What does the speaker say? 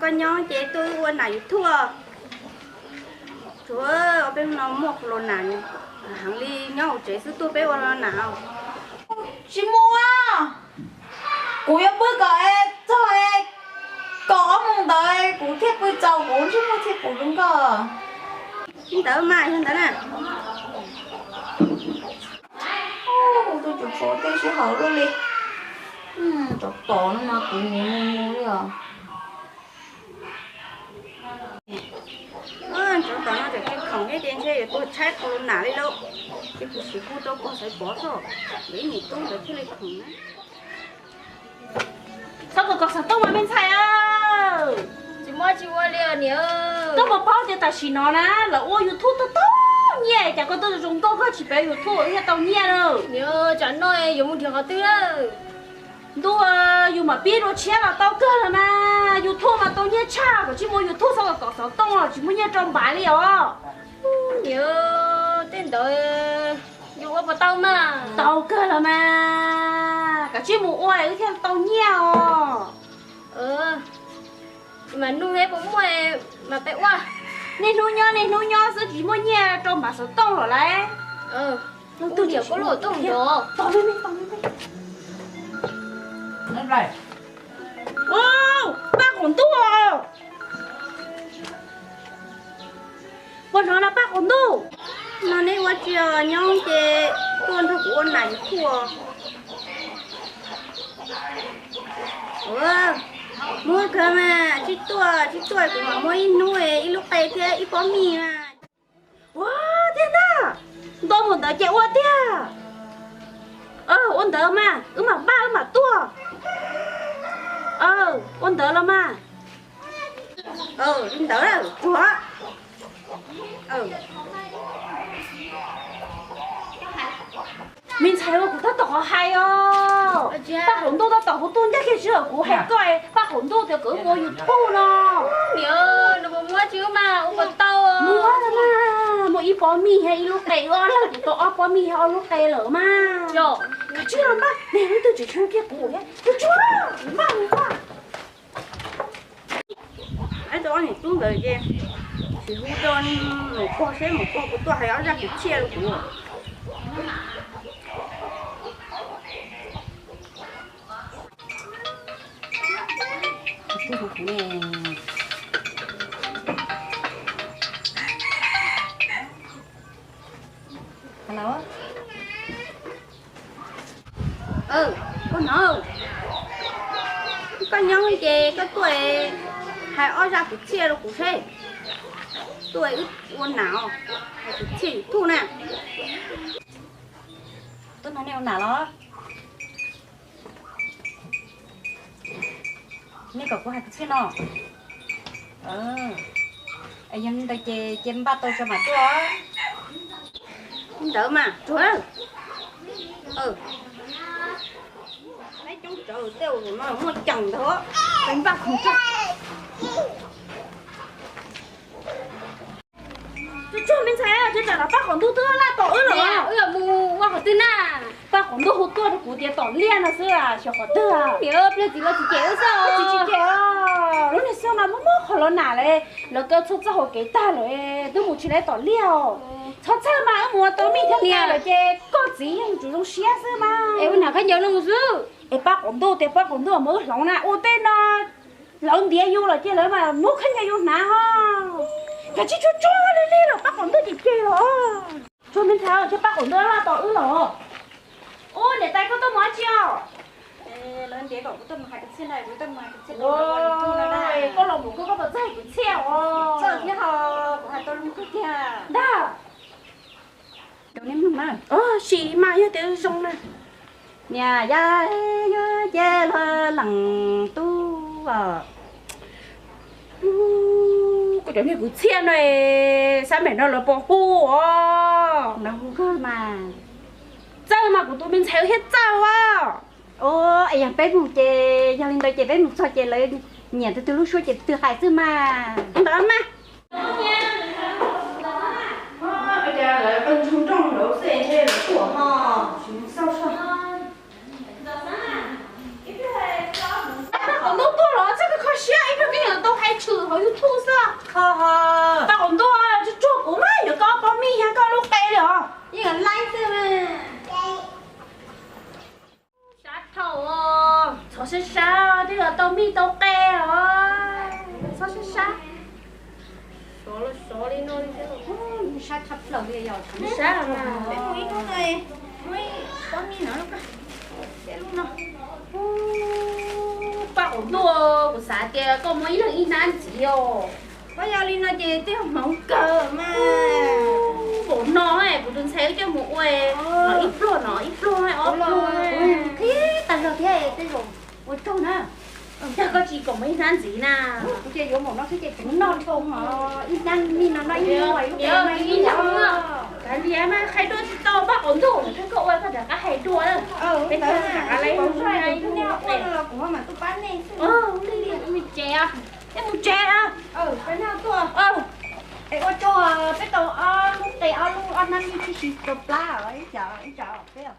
Koj nyob ces tuaj ua nam YouTube. Tsuav peb no muaj corona heev li, nyob hauv tsev xwb tuaj peb ua nam. Tsis mus, kuv yuav pw kom txog kom ob moos ntawd kuv thiaj pw txaus, kuv ntsej muag thiaj puv zoo nkauj. Ntawd mas yog ntawd na. Tus tsov tej sij hawm luaj li. Tsov tom no mas kuv mus mus li os. Tsov tom no tseem cia khoom thiab ces ntshe yuav tuag tshaib corona li lauj. Ces kuv sim hu rau pog Xaiv Pov xwb, ib niam tub ntawd thiaj li khoom na. Txhob kom kom xov tooj mas me ntxhais. Tsis muaj tsis ua li niam. Koj puas paub tias tam sim no na lawv ua YouTube tau tau nyiaj, cas koj tuaj zoo nkauj koj tsis pab YouTube thiaj tau nyiaj na? Niam, tsam no yuav mus nrhiav qhov twg? Ntuj, yus mam pib dua tshiab los tau kawg los mas, YouTube mas tau nyiaj tshaj, koj tsis muaj YouTube txhob kom kom xov tooj los tsis muaj nyiaj rau npav li os. Niam, tej ntawd yus ua puas tau mas? Tau kawg los mas, koj tsis mus ua wb thiaj tau nyiaj os. Mas nug puas muaj mas peb ua. Niaj hnub nyob niaj hnub nyob xwb tsis muaj nyiaj rau npav xov tooj los lauj. Tus niam koj los tooj nrov. Paj qaum ntuj, puas hnov no paj qaum ntuj? No neb ua tsi os, nyob ces tuaj nrog kuv ua nam YouTube. Muab kawg mas, tsis tuaj tsis tuaj kuv mam muab ib hnub ib lub qe thiab ib pob mij mas. Ua tiag ntag, nto mus ntawd ces ua tiag. Ua ntawd mas wb mam npaj wb mam tuaj. Ua ntawd los mas. Li ntawd tsuag. Me ntxhais, kuv tab tom qhov hais os. Paj qaum ntuj tab tom hu tuaj ncaj kiag sij hawm kuv hais koj, paj qaum ntuj tias kom wb ua YouTube no. Niam, no muab tsis ua mas ua puas tau? Muab, muab ib pob mij thiab ib lub qe, wb ob leeg kuv tau ob pob mij thiab ob lub qe lawm mas. Kav tsij los npaj, niag leej twg tseem tsis hu kiag kuv thiab. Tsuag, npaj mus npaj. Ib tug ob niam tub ntawd ces sim hu rau maum pog seb maum pog puas tuaj hais ob zaj kwv txhiaj rau kuv. Ua no, koj nyob ces koj tuaj hais ob zaj kwv txhiaj rau kuv seb. Tuaj wb ua nam, hais kwv txhiaj YouTube na. Tuaj nrog nej ua nam los? Nej kom kuv hais kwv txhiaj no. Yog li ntawd ces cia npaj tau tso mam tuaj. Ntawd mas tsuag. Coob tsawv tej no muaj ceem ntag. Npaj khoom tso. Tsuag tsuag me ntxhais, tseem tsam no paj qaum ntuj twb laj tom wb lawm. Wb yuav mus ua qhov twg na? Paj qaum ntuj hu tuaj rau kuv tias tom liaj no xwb, xyov qhov twg. Niam, pliag txiv los tsis cem wb xwb. Txiv tsis cem os, lub niag xyoo no muaj muaj qhov los nam li, lawv kaw txhua txoj hauv kev tag lawm, twb mus tsis tau tom liaj os. Txhob txhawj mas, wb mus ua tau mij thiab niam lawm ces koj txiv yeej tsum zoo siab xwb mas. Es ua nam khaub ncaws no mus xwb. Es paj qaum ntuj tias paj qaum ntuj mas wb hloov na, ua tej no lawv ntiav yus lawm ces lawv mas muab khaub ncaws yus hnav ho. Kav tsij tsuag tsuag li li los paj qaum ntuj ces cem los. Tsuag me ntxhais, tsuag paj qaum ntuj laj tom wb los. Ub, niam tais koj tuaj mus dab tsi os? Lawv ntiav kom kuv tuaj mus hais kwv txhiaj na, kuv tuaj mus hais kwv txhiaj. Koj los mus koj, koj puas txawj hais kwv txhiaj os? Txawj thiab ho, kuv hais tau zoo kawg kiag ntag. Sim mas yog tias zoo na. Niam, yog ces luag leej tub os. Kuv cov niag kwv txhiaj no, xab mem no lawv puas hu os? Lawv hu kawg mas. Txawj mas, kuv tus me ntxhais thiaj txawj os. Es yog peb mus ces, yog li ntawd ces peb mus txog ces lawv nyiam tus twg lub suab ces tus twg hais xwb mas. Ntawd mas. Lawv qw ntsuag nroog lawv xwb, lawv tuaj ho tsis mus xauj soj. Paj qaum ntuj tuaj los txhob kho siab, ib pliag peb yuav tau Tshwm hauv YouTube xwb. Paj Qaum Ntuj, tsuag tsuag kuv mas yuav koj pob mij thiab koj lub qe li os. Yeej laib xwb mas. Sab dhau, txhob sab sab, twb yog tau mij tau qe os. Txhob sab sab. Sov los sov li no li thiab. Sab tshaj plaws li yog. Sab los mas. Muaj ib hnub no, muaj ib pob mij no, ib lub no. Paj Qaum Ntuj, kuv xav tias koj muaj ib leeg ib hnab ntxiv os. Koj yog li no ces twb yog hmoov kawg mas. Npaum no kuv tus ntxhais wb coj mus ua, no ib pluag no ib pluag ob pluag. Qhib tag zog thiab tej zaum ua tsaug na. Yog koj tsis kom muaj ib hnab ntxiv na. Kuv tias yuav npaum no xwb ces tseem noj dhau hos ib hnab mij no noj ib hnub ib hnub. Kav liam mas qhia dua tsis tau, Paj Qaum Ntuj, koj ua koj rov qab hais dua. Peb rov qab los kuv ho mam tuaj pab nej xwb. Mus tsev, mus tsev. Es ua tsaug, peb tau ob lub qe ob lub ob hnab mij tib si rau plab ib co peb.